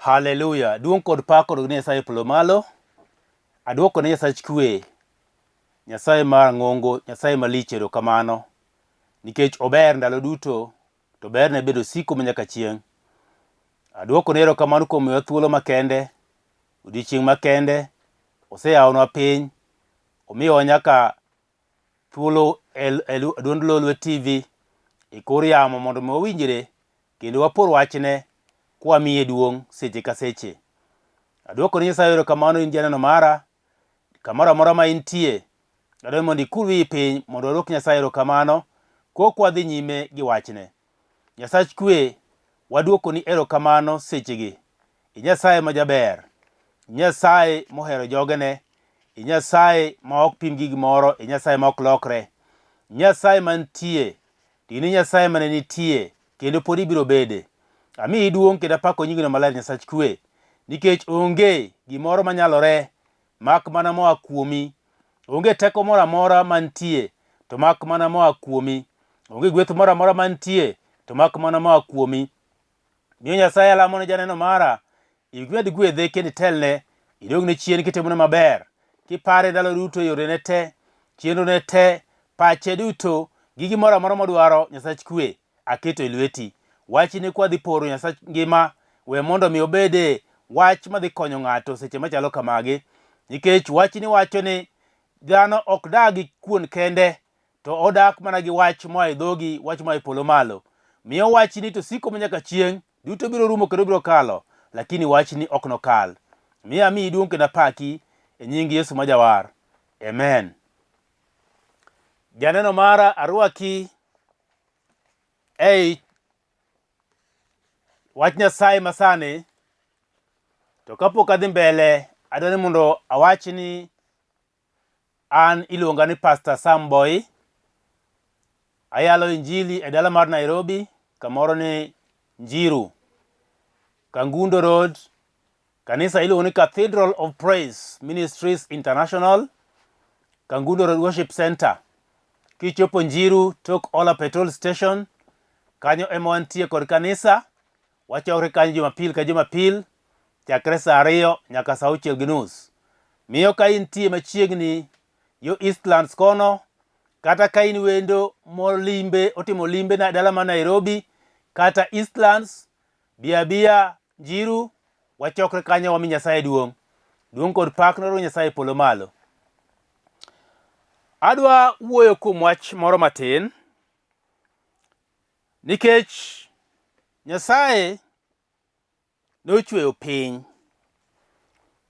Haleluya! Duong' kod pak odog ne Nyasaye e polo malo. Aduoko ne Nyasach kwe, Nyasaye mar ng'ongo, Nyasaye malich erokamano nikech ober ndalo duto to berne bende osiko manyaka chieng'. Aduoko ne erokamano kuom miyowa thuolo makende, odiochieng' makende, oseyawonwa piny, omiyowa nyaka thuolo e duond Lolwe TV e kor yamo mondo mi wawinjre kendo wapor wachne kwamiye duong' seche ka seche. Aduoko ni Nyasaye erokamano in janeno mara, kamoro amora ma intie, adwaro mondo ikur wiyi piny mondo wadwok Nyasaye erokamano kok wadhi nyime gi wachne. Nyasach kwe, waduokoni erokamano sechegi. I Nyasaye ma jaber, i Nyasaye mohero jogene, i Nyasaye ma ok pim gi gimoro, i Nyasaye ma ok lokre, i Nyasaye mantie, to in e Nyasaye mane nitie kendo pod ibiro bede. Amiyi duong' kendo apako nyingino maler Nyasach kwe, nikech onge gimoro manyalore mak mana moa kuomi. Onge teko moro amora mantie to mak mana moa kuomi. Onge gweth moro amora mantie to mak mana moa kuomi. Miyo Nyasaye alamo ne janeno mara, imed gwedhe kendo itelne, idogne chien kitimone maber, kipare ndalo duto e yorene te, chenrone te, pache duto, gi gimoro amora modwaro, Nyasach kwe, aketo e lweti. Wachni kwadhi poro Nyasach ngima, we mondo mi obede wach madhi konyo ng'ato seche machalo kamagi, nikech wachni wacho ni dhano ok dag gi kuon kende, to odak mana gi wach moa e dhogi, wach moa e polo malo. Miyo wachni to siko manyaka chieng', duto biro rumo kendo biro kalo, lakini wachni ok nokal. Miyo amiyi duong' kendo apaki e nying Yesu ma Jawar. Amen. Janeno mara arwaki ei wach Nyasaye masani, to kapok adhi mbele, adwa ni mondo awach ni An iluonga ni Pastor Sam Boy. Ayalo injili e dala mar Nairobi, kamoro ni Njiru, Kangundo Road. Kanisa iluongo ni Cathedral of Praise Ministries International, Kangundo Road Worship Center. Kichopo Njiru tok Ola Petrol Station, kanyo ema wantie kod kanisa. Wachokre kanyo Jumapil ka Jumapil chakre saa ariyo nyaka saa auchiel gi nus. Miyo ka intie machiegni yo Eastlands kono, kata ka in wendo molimbe otimo limbe na dala ma Nairobi kata Eastlands, bi abiya Njiru, wachokre kanyo wami Nyasaye duong'. Duong' kod pak nodog Nyasaye e polo malo. Adwa wuoyo kuom wach moro matin nikech Nyasaye nochweyo piny.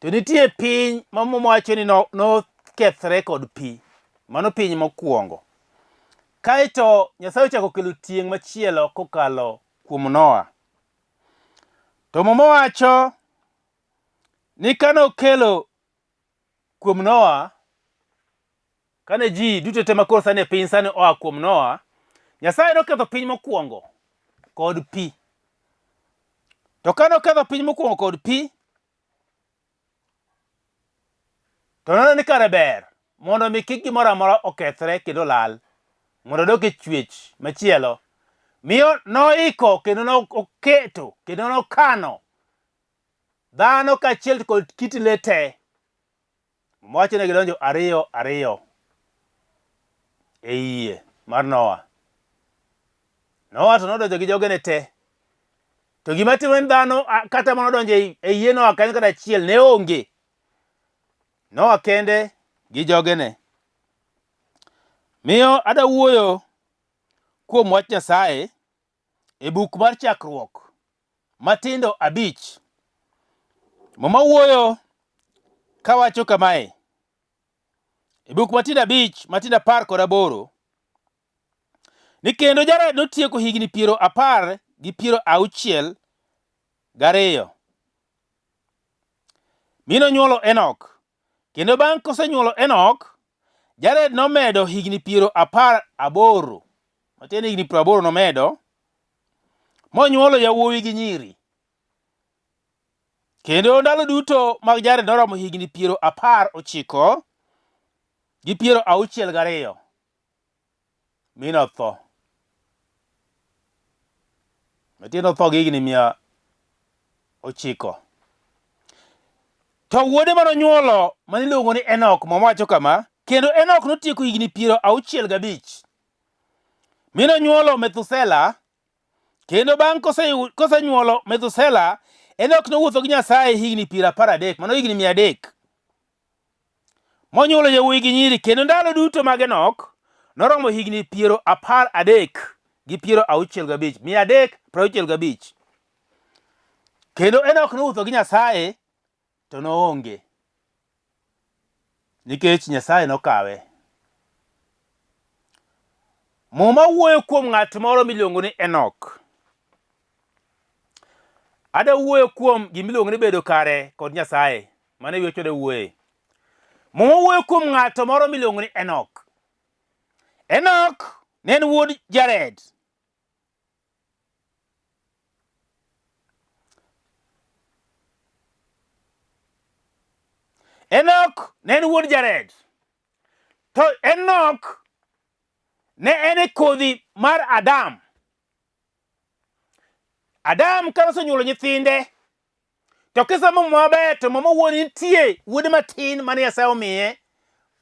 To nitie piny ma Muma wacho ni nokethre kod pi. Mano piny mokwongo. Kaeto Nyasaye ochako okelo tieng' machielo kokalo kuom Noa. To Muma wacho ni kane okelo kuom Noa, kane ji duto te makoro sani e piny sani oa kuom Noa, Nyasaye noketho piny mokwongo kod pi. To kane oketho piny mokwongo kod pi, to noneno ni kare ber mondo mi kik gimoro amora okethre kendo lal, mondo odok e chwech machielo. Miyo noiko kendo noketo kendo nokano dhano kaachiel kod kit le te. Muma wacho ni gidonjo ariyo ariyo e yie mar Noa. Noa to nodonjo gi jogene te. To gima timore ni dhano kata mana odonjo e yie Noa kanyo kata achiel ne onge. Noa kende gi jogene. Miyo ada wuoyo kuom wach Nyasaye e buk mar Chakruok matindo abich. Muma wuoyo kawacho kamae e buk matindo abich matindo 18 ni kendo Jared notieko higni 160 gi 62 mi nonyuolo Enok. Kendo bang' kosenyuolo Enok, Jared nomedo higni 18, matiende higni 80 nomedo, monyuolo yawuowi gi nyiri. Kendo ndalo duto mag Jared noromo higni 19 gi 62, mi notho. Matiende notho gi higni 900. To wuode mane onyuolo mane iluongo ni Enok, Muma wacho kama, kendo Enok notieko higni 65. Mi nonyuolo Methusela, kendo bang' kosenyuolo Methusela, Enok nowuotho gi Nyasaye higni 13, mano higni 300. Monyuolo yawuowi gi nyiri, kendo ndalo duto mag Enok noromo higni 13 gi 65, 365. Kendo Enok nowuotho gi Nyasaye to noonge, nikech Nyasaye nokawe. Muma wuoyo kuom ng'at moro miluongo ni Enok. Ada wuoyo kuom gima iluongo ni bedo kare kod Nyasaye. Mano e weche ada wuoye. Muma wuoyo kuom ng'ato moro miluongo ni Enok. Enok ne en wuod Jared. Enok ne en wuod Jared. To Enok ne en e kodhi mar Adam. Adam ka nosenyuolo nyithinde, to kisomo Muma maber to Muma wuon nitie wuode matin mane Nyasaye omiye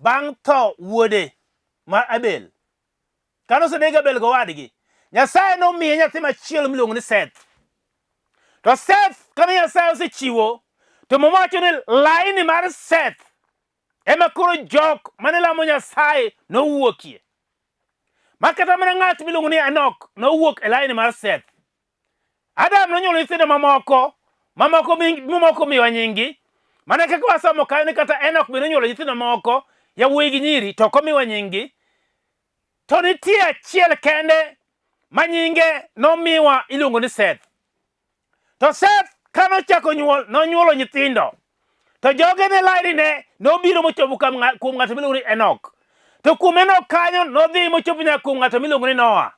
bang' tho wuode ma Abel. Kane oseneg Abel gowadgi, Nyasaye nomiye nyathi machielo miluongo ni Seth. To Seth kane Nyasaye osechiwo, to Muma wacho ni laini mar Seth ema koro jok mane lamo Nyasaye nowuokie. Ma kata mana ng'at miluongo ni Enok nowuok e laini mar Seth. Adam nonyuolo nyithindo mamoko, mamoko mamoko miwa nyinggi. Mana kaka wasomo kanyo ni kata Enok bende nonyuolo nyithindo moko, yawuoyi gi nyiri, to ok omiwa nyinggi. To nitie achiel kende ma nyinge nomiwa iluongo ni Seth. To Seth ka nochako nyuol, nonyuolo nyithindo. To joge ne laini nobiro mochopo kuom ng'ato miluongo ni Enok. To kuom Enok kanyo nodhi mochopo nyaka kuom ng'ato miluongo ni Noa.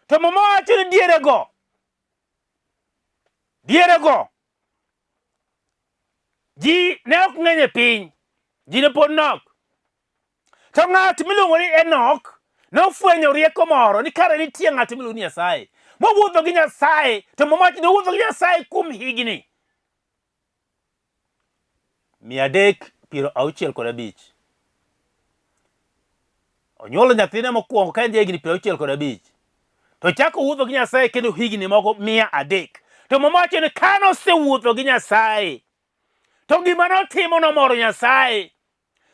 To Muma wacho ni dierego, dierego ji ne ok ng'eny e piny, ji ne pod nok. To ng'at miluongo ni Enok nofwenyo rieko moro ni kare nitie ng'at miluongo ni Nyasaye mowuotho gi Nyasaye. To Muma wacho ni owuotho gi Nyasaye kuom higni 365. Onyuolo nyathine mokwongo ka en jahigni 65. To chako wuotho gi Nyasaye kendo higni moko 300. To Muma wacho ni ka nosewuotho gi Nyasaye, to gima notimo nomoro Nyasaye.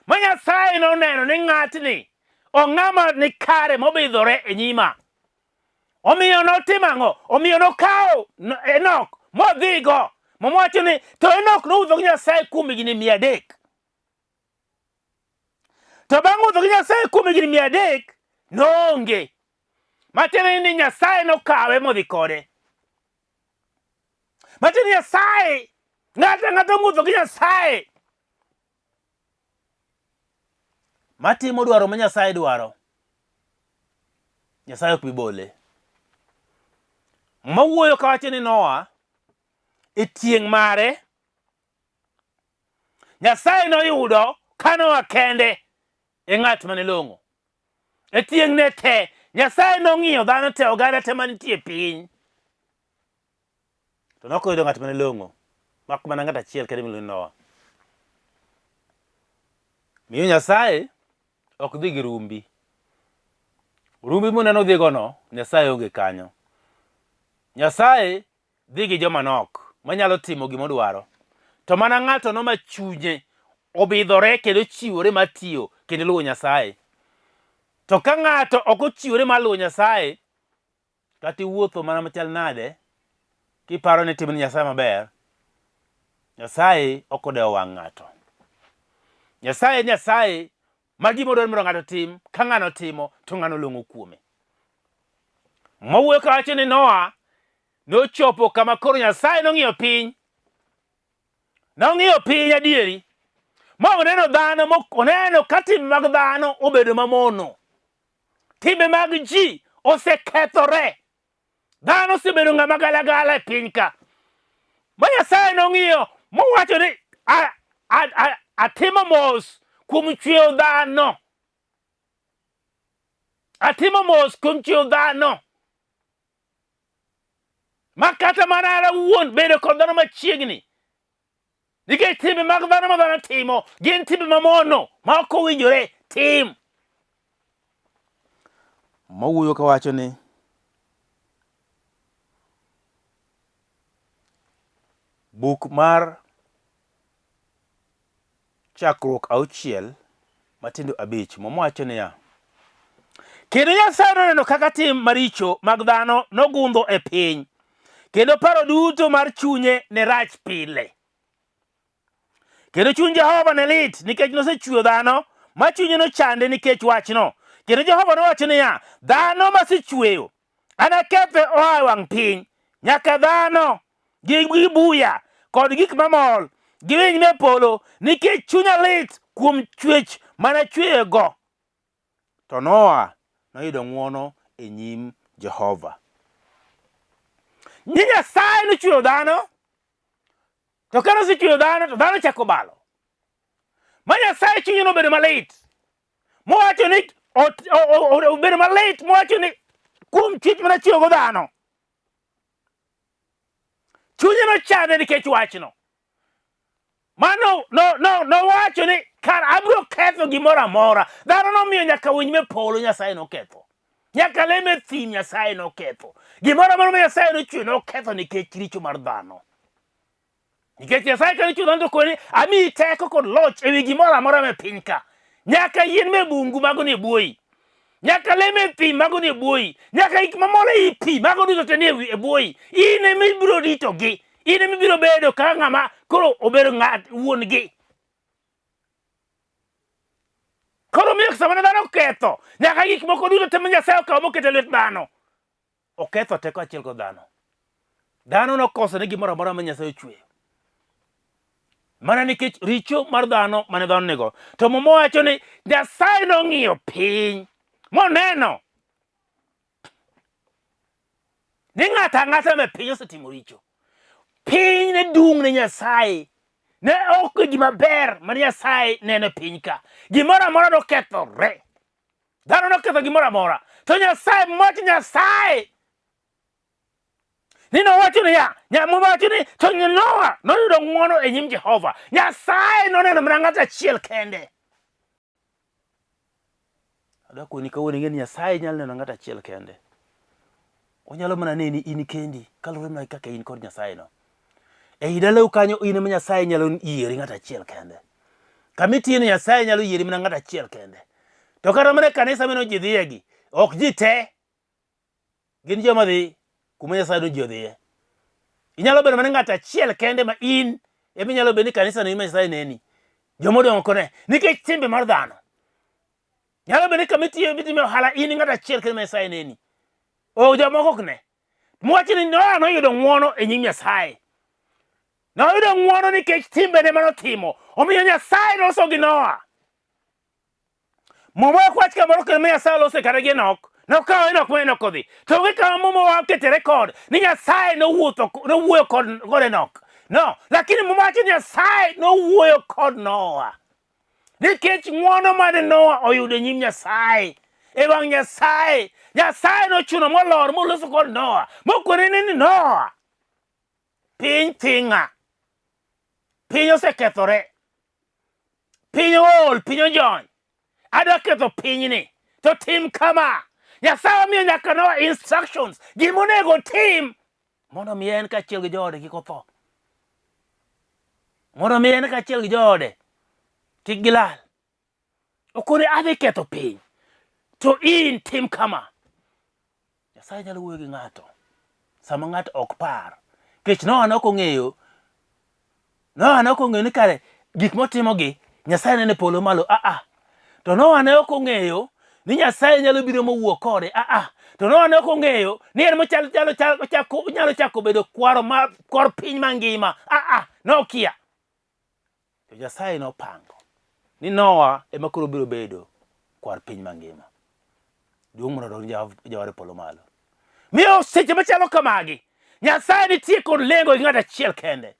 Ma Nyasaye noneno ni ng'atni ong'ama ni kare mobidhore e nyima. Omiyo notimo ang'o? Omiyo nokawo Enok modhigo. Muma wacho ni to Enok nowuotho gi Nyasaye kuom higni 300. To bang' wuotho gi Nyasaye kuom higni 300, noonge. Matiende ni Nyasaye nokawe modhi kode. Matiende ni Nyasaye, ng'ato ang'ata mowuotho gi Nyasaye matimo dwaro ma Nyasaye dwaro, Nyasaye ok bi bole. Muma wuoyo kawacho ni Noa e tieng' mare Nyasaye noyudo ka Noa kende e ng'at mane long'o. E tieng'ne te, Nyasaye nong'iyo dhano te, oganda te manitie e piny. To nok oyudo ng'at mane long'o, mak mana ng'at achiel kende miluongo ni Noa. Miyo Nyasaye ok dhi gi rumbi. Rumbi muneno odhigono, Nyasaye onge kanyo. Nyasaye dhi gi joma nok manyalo timo gima odwaro. To mana ng'ato no ma chunye obidhore kendo ochiwore mar tiyo kendo luwo Nyasaye. To ka ng'ato ok ochiwore mar luwo Nyasaye, kata iwuotho mana machal nade, kiparo ni itimo ne Nyasaye maber, Nyasaye ok odewo wang' ng'ato. Nyasaye en Nyasaye ma gima odwaro mondo ng'ato otim, ka ng'ano otimo, to ng'ano long'o kuome. Mawuoyo kawacho ni Noa nochopo kama koro Nyasaye nong'iyo piny. Nong'iyo piny adieri. Ma oneno dhano, oneno ka timbe mag dhano obedo mamono. Timbe mag ji osekethore. Dhano osebedo ng'ama galagala e piny ka. Ma Nyasaye nong'iyo mowacho ni atimo mos kuom chweyo dhano. Atimo mos kuom chweyo dhano. Ma kata mana an awuon bedo kod dhano machiegni. Nikech timbe mag dhano ma dhano timo gin timbe mamono ma ok owinjore tim. Mawuoyo kawacho ni buk mar Chakruok auchiel matindo abich Muma wacho niya, Kendo Nyasaye noneno kaka tim maricho mag dhano nogundho e piny, kendo paro duto mar chunye ne rach pile. Kendo chuny Jehova ne lit nikech nosechweyo dhano, ma chunye nochande nikech wachno. Kendo Jehova nowacho niya, Dhano masechweyo Anakethe oa e wang' piny, nyaka dhano gi buya kod gik mamol gi winy me polo, nikech chunya lit kuom chwech mane achweyogo. To Noa noyudo ng'wono e nyim Jehova. Ni Nyasaye nochweyo dhano, to kane osechweyo dhano to dhano chako balo. Ma Nyasaye chunye nobedo malit. Mowacho ni obedo malit mowacho ni kuom chwech mana chiwogo dhano. Chunye nochande nikech wachno. Mano no no nowacho ni kar abiro ketho gimoro amora. Dhano nomiyo nyaka winy me polo Nyasaye noketho. Nyaka le me thim Nyasaye noketho. Gimoro amora ma Nyasaye nochweyo noketho nikech richo mar dhano. Nikech Nyasaye kane chweyo dhano to koni amiyi teko kod loch ewi gimoro amora me piny ka. Nyaka yien me bungu mago nie bwoyi. Nyaka le me thim mago nie bwoyi. Nyaka gik mamol ei pi mago duto te nie e bwoyi. In ema ibiro ritogi. In ema ibiro bedo kaka ng'ama koro obedo ng'at wuon-gi. Koro miyo sama ne dhano oketho, nyaka gik moko duto te ma Nyasaye okawo moketo e lwet dhano. Oketho teko achiel kod dhano. Dhano nokoso ne gimoro amora ma Nyasaye ochweyo. Mana nikech richo mar dhano mane dhano nigo. To Muma wacho ni Nyasaye nong'iyo piny moneno ni ng'ato ang'ata me piny osetimo richo. Piny ne dung' ne Nyasaye. Ne ok gima ber mane Nyasaye neno e piny ka. Gimoro amora nokethore. Dhano noketho gimoro amora. To Nyasaye, mach Nyasaye ni nowacho niya, Muma wacho ni to Noa noyudo ng'wono e nyim Jehova. Nyasaye noneno mana ng'ato achiel kende. Adwa koni kawuono ing'e ni Nyasaye nyalo neno ng'ato achiel kende. Onyalo mana neni in kendi kaluwore mana kaka in kod Nyasaye no. Ei dalau kanyo in ema Nyasaye nyalo yieri ng'ato achiel kende. Kama itiye ni Nyasaye nyalo yieri mana ng'ato achiel kende. To kata mana e kanisa mino ji dhiyegi, ok ji te gin joma dhi kuma Nyasaye dwa ji odhiye. Inyalo bedo mana ng'ato achiel kende ma in ema inyalo bedo ni kanisa no ema Nyasaye neni. Joma odong' ok one nikech timbe mar dhano. Nyalo bedo ni kama itiye mitime ohala in ng'ato achiel kende ma Nyasaye neni. O jomoko ok ne. Mwach ni Noa noyudo ng'wono e nyim Nyasaye. Noyudo ng'wono nikech timbene manotimo. Omiyo Nyasaye noloso gi Noa. Muma ok wach kamoro kendo ma Nyasaye olose kata gi Enok. Nokawo Enok ma Enok odhi. To onge kama Muma wakete rekod ni Nyasaye nowuotho nowuoyo kod, kod Enok. No, lakini Muma wacho ni Nyasaye nowuoyo kod Noa. Nikech ng'wono mane Noa oyudo e nyim Nyasaye, e wang' Nyasaye, Nyasaye nochuno molor moloso kod Noa, mokone ni Noa, piny thinga, piny osekethore, piny ool, piny ojony, adwa ketho pinyni, to tim kama. Nyasaye omiyo nyaka Noa instructions, gima onego otim mondo mi en kaachiel gi joode kik otho, mondo mi en kaachiel gi joode kik gilal. Okone adhi ketho piny, to in tim kama. Nyasaye nyalo wuoyo gi ng'ato sama ng'ato ok par, nikech Noa ne ok ong'eyo, Noa ne ok ong'eyo ni kare gik motimogi Nyasaye neno e polo malo a a. To Noa ne ok ong'eyo ni Nyasaye nyalo biro mowuo kode a a. To Noa ne ok ong'eyo ni en mochal nyalo chako nyalo chako bedo kwaro ma kor piny mangima a a nokia. To Nyasaye nopango ni Noa ema koro biro bedo kwar piny mangima. Duong' mondo odog ne Jawar e polo malo. Miyo seche machalo kamagi, Nyasaye nitie kod lengo gi ng'ato achiel kende.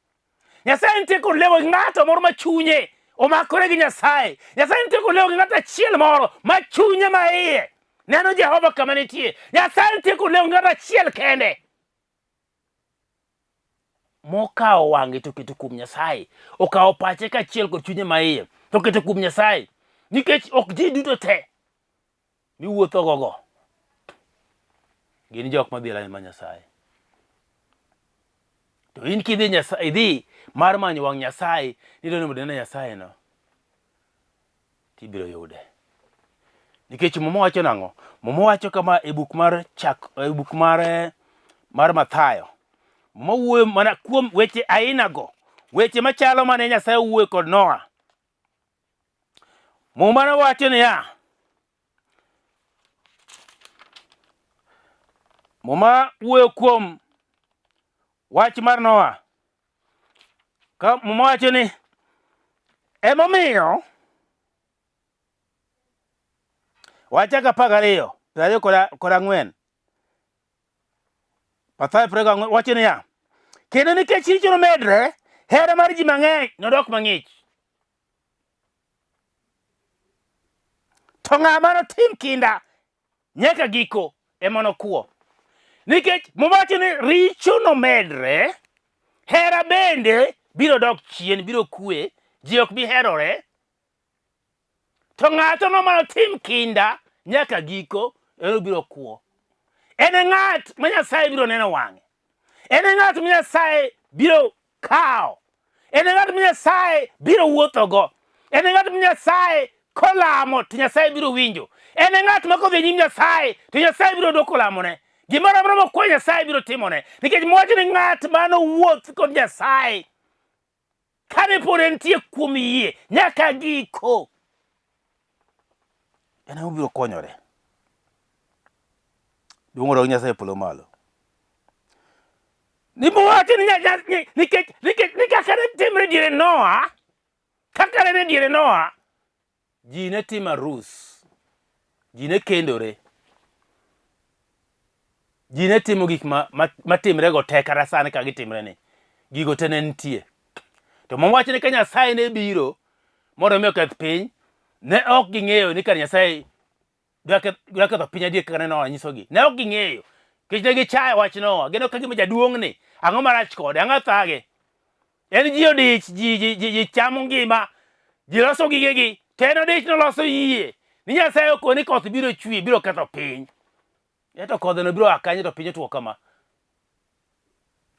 Nyasaye nitie kod lengo gi ng'ato moro ma chunye omakore gi Nyasaye. Nyasaye nitie kod lengo gi ng'ato achiel moro ma chunye ma iye neno Jehova kama nitie. Nyasaye nitie kod lengo gi ng'ato achiel kende. mokawo wang'e to oketo kuom Nyasaye, okawo pache kaachiel kod chunye maiye to oketo kuom Nyasaye. Nikech ok ji duto te miwuothogo go gin jok madhi e lain mar Nyasaye. To in kidhi Nyasaye, idhi mar manyo wang' Nyasaye, nidwaro ni mondo ine Nyasaye no, tibiro yude. Nikech Muma wacho nang'o? Muma wacho kama e buk mar chak e buk mar eh, mar Mathayo. Muma wuoyo mana kuom weche aina go, weche machalo mane Nyasaye owuoyo kod Noa. Muma nowacho niya, Muma wuoyo kuom wach mar Noa. Ka Muma wacho ni emomiyo wachak 12, 24. Mathayo 24 wacho niya, kendo nikech richo nomedre, hera mar ji mang'eny nodok mang'ich. To ng'ama notim kinda nyaka giko ema nokwo. Nikech Muma wacho ni richo nomedre, hera bende biro dok chien, biro kwe, ji ok bi herore. To ng'ato no manotim kinda nyaka giko en obiro kwo. En e ng'at ma Nyasaye biro neno wang'e. En e ng'at ma Nyasaye biro kawo. En e ng'at ma Nyasaye biro wuothogo. En e ng'at ma Nyasaye kolamo to Nyasaye biro winjo. En e ng'at ma kodhi e nyim Nyasaye to Nyasaye biro dwoko lamone. Gimoro amora mokwayo Nyasaye biro timone. Nikech mwacho ni ng'at manowuoth kod Nyasaye kane pod entie kuom yie nyaka giko, en ema obiro konyore. Duong' odog Nyasaye e polo malo. Ni mowacho ni nikech nikech ni kaka ne timre diere Noa, kaka ne diere Noa, Ji ne timo arus, ji ne kendore, ji ne timo gik matimrego te kata sani ka gitimre ni, gigo te ne nitie. To Muma wacho ni ka Nyasaye ne biro mondo mi oketh piny, ne ok ging'eyo ni kar Nyasaye dwa ketho piny adier kaka ne Noa nyisogi. Ne ok ging'eyo. Nikech ne gichayo wach Noa. Gineno ka gima jaduong'ni, ang'o marach kode? Ang'o thage? En ji odich, ji, ji, ji, ji chamo ngima, ji loso gigegi, to en odich noloso yie. Ni Nyasaye okone ni koth biro chwe, biro ketho piny. Ento kodheno biro a kanye to piny otuo kama.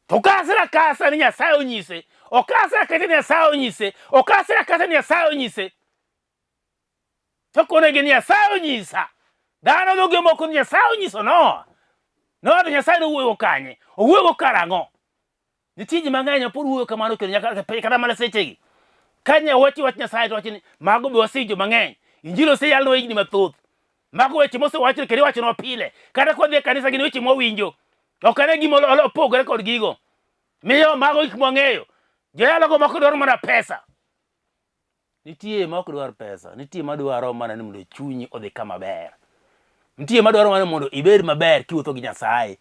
To okasre akasa ni Nyasaye onyise, okasre akasa ni Nyasaye onyise, okasre akasa ni Nyasaye onyise. To konegi ni Nyasaye onyisa. Dhano dhoge moko ni Nyasaye onyiso Noa. Noa to Nyasaye nowuoyo kanye? Owuoyo karang'o? Nitie ji mang'eny ma pod wuoyo kamano kendo nyaka kata mana sechegi. Ka nya wachi wach Nyasaye to wacho ni mago be wasewinjo mang'eny. Injili oseyalnwa higni mathoth. Mago weche mosewachno kendo iwachonwa pile. Kata kwadhi e kanisa gin weche mwawinjo. Ok ane gima opogore kod gigo. Miyo mago gik mwang'eyo. Joyalogo moko dwaro mana pesa. Nitie ma ok dwar pesa, nitie ma dwaro mana ni mondo chunyi odhi kama ber. Nitie ma dwaro mana ni mondo ibed maber kiwuotho gi Nyasaye.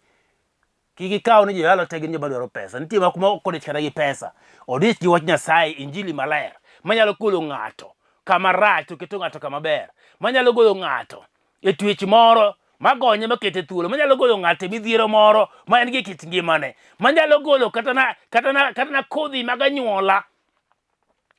Kik ikaw ni joyalo te gin joma dwaro pesa. Nitie moko ma ok odich kata gi pesa. Odich gi wach Nyasaye, injili maler, manyalo golo ng'ato kama rach to keto ng'ato kama ber. Manyalo golo ng'ato e twech moro magonye makete thuolo, manyalo golo ng'ato e midhiero moro ma en gi e kit ngimane, manyalo golo kata na, kata na, kata na kodhi mag anyuola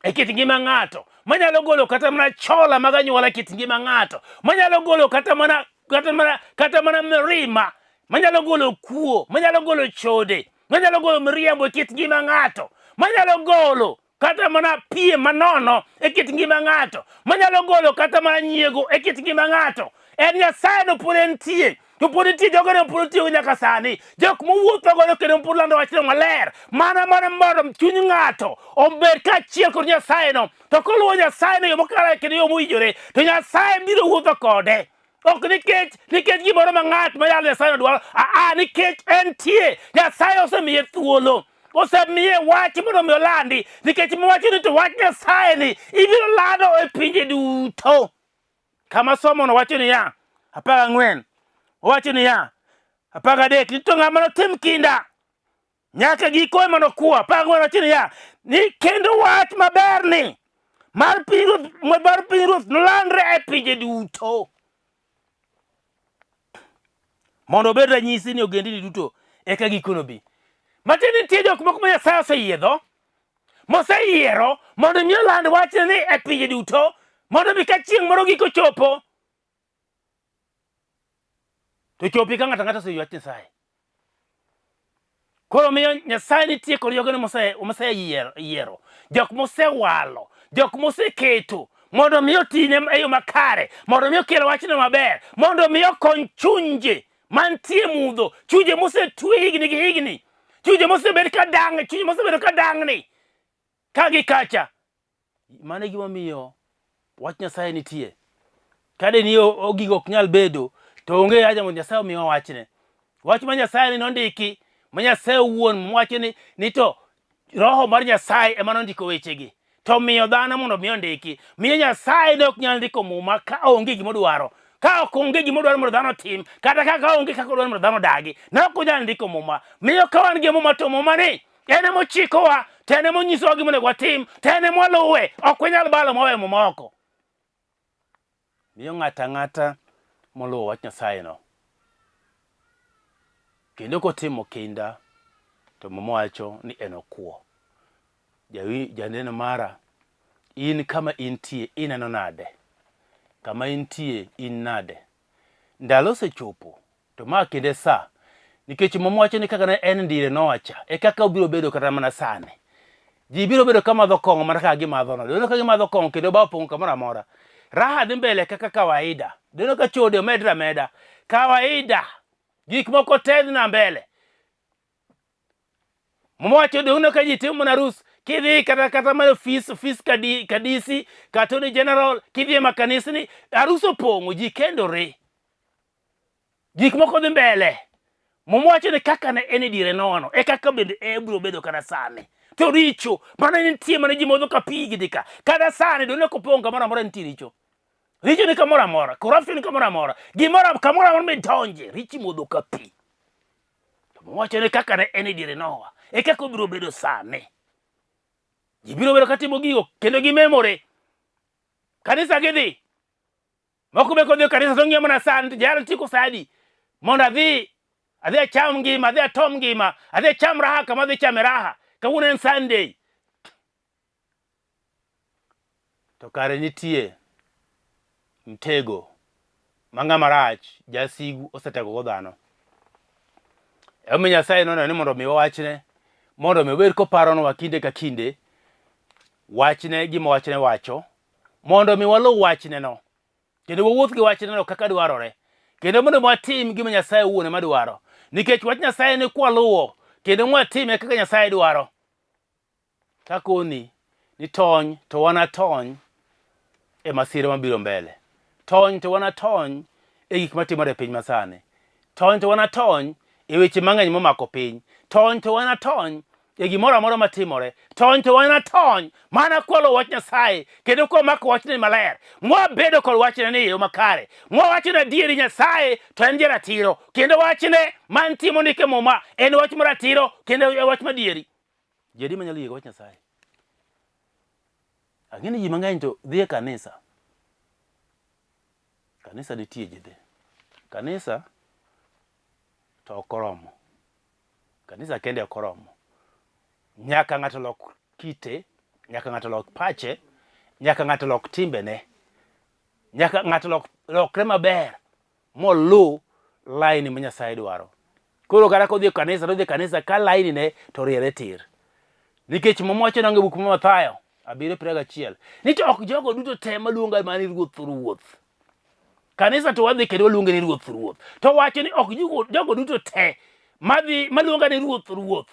e kit ngima ng'ato, manyalo golo kata mana chola mag anyuola e kit ngima ng'ato, manyalo golo kata mana kata mana kata mana mirima, manyalo golo kuo, manyalo golo chode, manyalo golo miriambo e kit ngima ng'ato, manyalo golo kata mana piem manono e kit ngima ng'ato, manyalo golo kata mana nyiego e kit ngima ng'ato. En Nyasaye no pod entie. To pod nitie jogo ne pod tiyo nyaka sani. Jok mowuotho godo kendo pod lando wachno maler. Mana mana mondo chuny ng'ato obed kaachiel kod Nyasaye no. To koluwo Nyasaye no yo makare kendo yo mowinjore, to Nyasaye biro wuotho kode. Ok nikech nikech gimoro ma ng'at ma yalo Nyasaye no dwaro, aa nikech entie. Nyasaye osemiye thuolo. Osemiye wach mondo mi olandi. Nikech mowacho ni to wach Nyasaye ni ibiro lando e pinje duto. Kama somono wacho niya, 14, owacho niya, 13, ni to ng'ama notim kinda nyaka giko ema nokwo. 14 wacho niya, ni kendo wach maberni mar pinyruoth mar pinyruoth nolandre e pinje duto mondo obed ranyisi ni ogendini duto eka giko nobi. Matiende nitie jok moko ma Nyasaye oseyiedho, moseyiero mondo mi oland wachne ni e pinje duto, mondo mi ka chieng' moro giko chopo, to chopi ka ng'ato ang'ata oseyie wach Nyasaye. Koro miyo Nyasaye nitie kod jogene moseyiero, jok mosewalo, jok moseketo mondo mi otine e yo makare, mondo mi okel wachno maber, mondo mi okony chunje mantie mudho, chunje mosetwe higni gi higni, chunje mosebed ka dang', chunje mosebedo ka dang'ni ka gi kacha. Mano e gimomiyo wach Nyasaye nitie. Ka de ni gigo ok nyal bedo, to onge haja mondo Nyasaye omiwa wachne. Wach ma Nyasaye ni nondiki, ma Nyasaye owuon wacho ni to Roho mar Nyasaye ema nondiko wechegi. To miyo dhano mondo mi ondiki. Miyo Nyasaye ne ok nyal ndiko muma ka onge gima odwaro. Ka ok onge gima odwaro mondo dhano otim, kata ka onge kaka odwaro mondo dhano odagi, ne ok onyal ndiko muma. Miyo ka wan gi muma to muma ni en ema ochikowa, to en ema onyisowa gima onego watim, to en ema waluwe. Ok wanyal balo mwaweyo muma oko. Miyo ng'ato ang'ata moluwo wach Nyasaye no kendo kotimo kinda to muma wacho ni enokwo. Janeno mara, in kama intie ineno nade? Kama intie in nade? Ndalo osechopo to ma kinde sa nikech muma wacho ni kaka ne en ndire Noa cha e kaka obiro bedo kata mana sani. Ji biro bedo ka madho kong'o mana kaka gimadho no. Doneno ka gimadho kong'o kendo ba opong'o kamoro amora. Raha dhi mbele kaka kawaida. Doneno ka chode omedre ameda. Kawaida. Gik moko te dhi na mbele. Muma wacho doneno ka ji timo mana arus. Kidhi kata mana ofis kadisi, katoni general, kidhi e makanisni, arus opong'o, ji kendore. Gik moko dhi mbele. Muma wacho ni kaka ne en e diere nono, e kaka bende e biro bedo kata sani. To richo, mano nitie mana ji modho ka pi gidhi ka. Kata sani, donge kopong' kamoro amora nitie richo. Richo ni kamoro amora, corruption ni kamoro amora, gimoro kamoro amora midonje, richo modho ka pi. To Muma wacho ni kaka ne en e diere Noa, e kaka obiro bedo sani. Ji biro bedo katimo gigo kendo gimemore. Kanisa gidhi, Moko be kodhi e kanisa to ng'iyo mana san to jayalo tieko sa adi mondo adhi acham ngima, adhi atom ngima, adhi acham raha kama adhi chame raha. Kawuono en Sunday. To kare nitie mtego ma ng'ama rach jasigu osetegogo dhano. Emomiyo Nyasaye noneno ni mondo omiwa wachne mondo omi obed koparonwa kinde ka kinde wachne gima wachne wacho mondo mi waluw wachneno kendo wawuoth gi wachneno kaka dwarore kendo mondo watim gima Nyasaye owuon ema dwaro nikech wach Nyasaye ni kwaluwo kendo mwatime kaka Nyasaye dwaro takoni ni tony to wanatony e masira mabiro mbele tony to wanatony e gik matimore e piny masani tony to wanatony e weche mang'eny momako piny tony to wanatony e gimoro amora matimore tony to wanatony mana kwalo wach Nyasaye kendo kwamako wachne maler mwabedo kod wachne ni e yo makare mwawacho ni adieri Nyasaye to en jaratiro kendo wachne mantie mondik e muma en wach maratiro kendo en wach madieri. Ji adi manyalo yie gi wach Nyasaye? Ang'e ni ji mang'eny to dhi e kanisa. Kanisa nitie ji dhi. Kanisa to ok oromo. Kanisa kende ok oromo. Nyaka ng'ato lok kite, nyaka ng'ato lok pache, nyaka ng'ato lok timbene, nyaka ng'ato lok, lokre maber moluw laini ma Nyasaye dwaro. Koro kata kodhi e kanisa, to odhi e kanisa ka laini ne to oriere tir. Nikech Muma wacho nang'o e buk mar Mathayo 7:21 ni to ok jogo duto te maluonga mana ni Ruoth, Ruoth. Kanisa to wadhi kendo waluonge ni Ruoth, Ruoth. To wacho ni ok jogo duto te madhi maluonga ni Ruoth, Ruoth.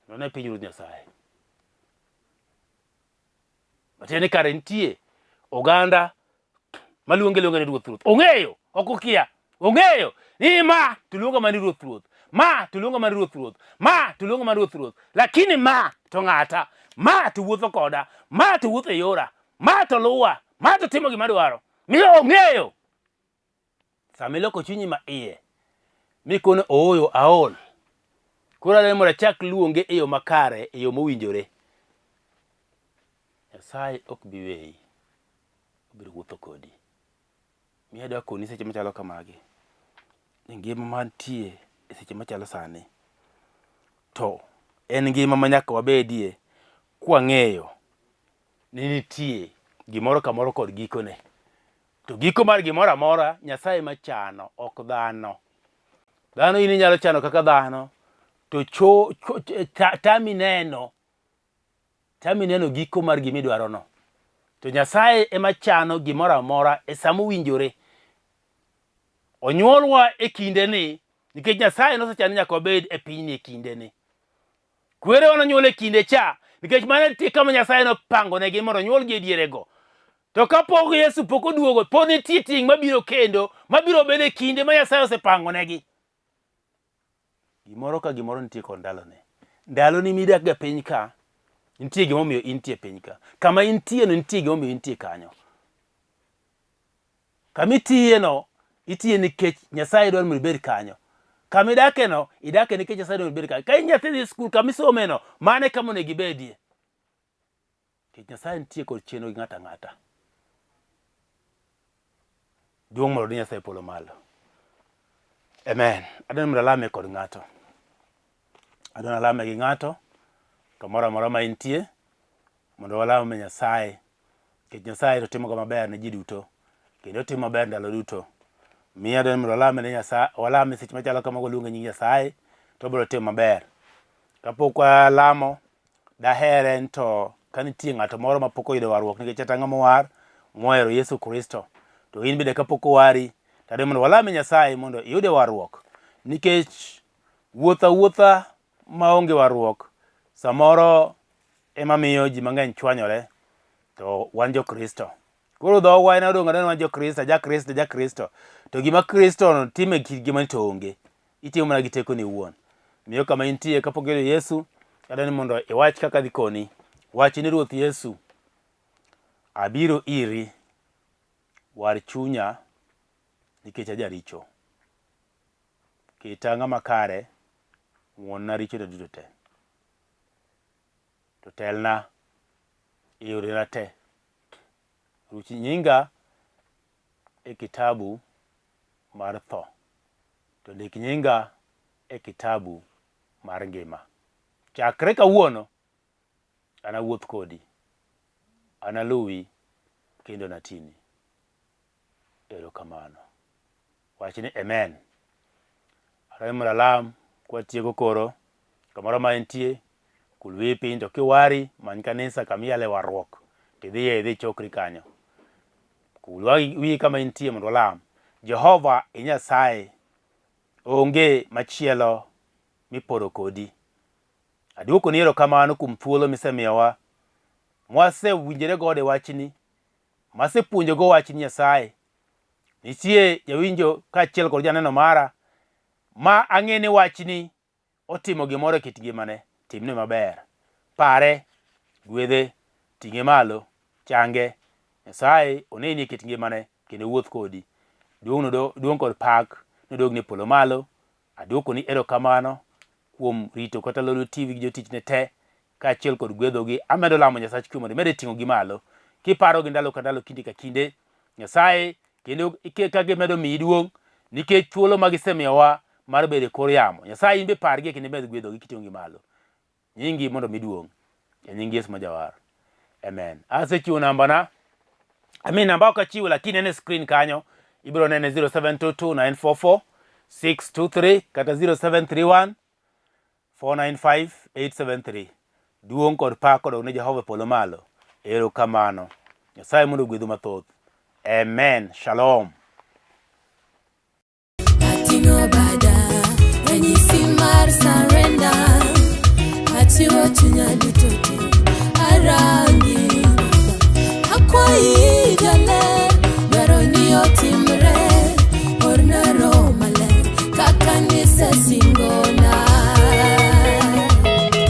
None piny Ruoth Nyasaye. Matiende ni kare nitie oganda maluonge luonga ni Ruoth Ruoth. Ong'eyo, ok okia. Ong'eyo ni ma to luonga mana ni Ruoth Ruoth. Ma to luonga mana ni Ruoth Ruoth. Ma to luonga mana Ruoth Ruoth. Lakini ma to ng'ata. Ma to wuotho koda. Ma to wuotho e yora. Ma to luwa. Ma to timo gima dwaro. Miyo ong'eyo. Sama iloko chunyi ma iye mikono ooyo aol. Koro adwaro mondo achak luonge e yo makare, e yo mowinjore. Nyasaye ok bi weyi. Obiro wuotho kodi. Miyo adwa koni seche machalo kamagi. Ni ngima mantie e seche machalo sani. To en ngima ma nyaka wabedie kwang'eyo ni nitie gimoro kamoro kod gikone. To giko mar gimoro amora Nyasaye ema chano, ok dhano. Dhano in inyalo chano kaka dhano, to cho, cho, ta, tami neno, tami neno giko mar gima idwarono. To Nyasaye ema chano gimoro amora e sama owinjore. Onyuolwa e kindeni nikech Nyasaye nosechano ni nyaka wabed e pinyni e kindeni. Kwerewa nonyuol e kinde cha nikech mano nitie kama Nyasaye nopangonegi mondo onyuolgi e dierego. To kapok Yesu pok oduogo, pod nitie tieng' mabiro kendo mabiro bedo e kinde ma Nyasaye osepangonegi. Gimoro ka gimoro nitie kod ndalone. Ndaloni midak e piny ka, nitie gimomiyo intie e piny ka. Kama intie no nitie gimomiyo intie kanyo. Kama itiye no, itiye nikech Nyasaye dwaro mondo ibed kanyo. Kama idake no, idake nikech Nyasaye dwaro mondo ibed kanyo. Ka in nyathi dhi skul, kama isome no, mano e kama onego ibedie. Nikech Nyasaye nitie kod chenro gi ng'ato ang'ata. Duong' mondo odhi Nyasaye polo malo. Amen. Adwaro mondo alame kod ng'ato. Adwaro alame gi ng'ato kamoro amora ma intie mondo walame Nyasaye. Nikech Nyasaye to timoga maber ne ji duto kendo otimo maber ndalo duto. Miyo adwaro mondo walame ne Nyasaye, walame seche machalo kama waluonge nying Nyasaye to obiro timo maber. Kapok walamo Daher en to ka nitie ng'ato moro ma pok oyudo warruok nikech kata ng'ama owar mohero Yesu Kristo to in bende kapok owari to adwa mondo walame Nyasaye mondo iyude warruok nikech wuotho awuotha maonge warruok samoro ema miyo ji mang'eny chwanyore to wan jo Kristo. Koro dhogwa en odong' adong' wan jo Kristo, ja Kristo, ja Kristo. To gima Kristo no timo e kit ngimani to onge. Itimo mana gi tekoni iwuon. Miyo kama intie kapok iyudo Yesu, adwa ni mondo iwach kaka adhi koni. Wach ni Ruoth Yesu, abiro iri, war chunya nikech ajaricho. Keta ng'ama kare, ng'won-na richona duto te. To telna e yorena te. Ruch nyinga e kitabu mar tho, to ndik nyinga e kitabu mar ngima. Chakre kawuono, anawuoth kodi, analuwi kendo anatini. Erokamano. Wach ni amen. Aromo mondo alam kwatieko koro kamoro ma entie kul wiyi piny to kiwari many kanisa kama iyale warruok tidhiye idhi chokri kanyo. Kul wiyi kama intie mondo walam. Jehova e Nyasaye, onge machielo miporo kodi. Aduokoni erokamano kuom thuolo misemiyowa mwasewinjore godo e wachni masepuonjogo wach Nyasaye. Nitie jawinjo kaachiel kod janeno mara ma ang'e ni wachni otimo gimoro e kit ngimane, timne maber. Pare, gwedhe, ting'e malo, change. Nyasaye oneni e kit ngimane kendo owuoth kodi. Duong' duong' kod pak nodogni e polo malo. Aduokoni erokamano kuom rito kata Lolwe TV gi jotichne te kaachiel kod gwedhogi. Amedo lamo Nyasach kwe mondo imede ting'ogi malo kiparogi ndalo ka ndalo, kinde ka kinde. Nyasaye kendo ka gimedo miyi duong' nikech thuolo ma gisemiyowa mar bedo e kor yamo. Nyasaye in be pargi kendo imed gwedhogi kiting'ogi malo. Nyingi mondo mi duong' e nying Yesu ma Jawar. Amen. Asechiwo nambana. I mean namba ok achiwo lakini en e screen kanyo. Ibiro nene 0722 944 623 kata 0731 495 873. Duong' kod pak odog ne Jehova e polo malo. Erokamano. Nyasaye mondo ogwedhu mathoth. Amen. Shalom. Ating'o bada, ranyisi mar surrender. Achiwo chunya duto te.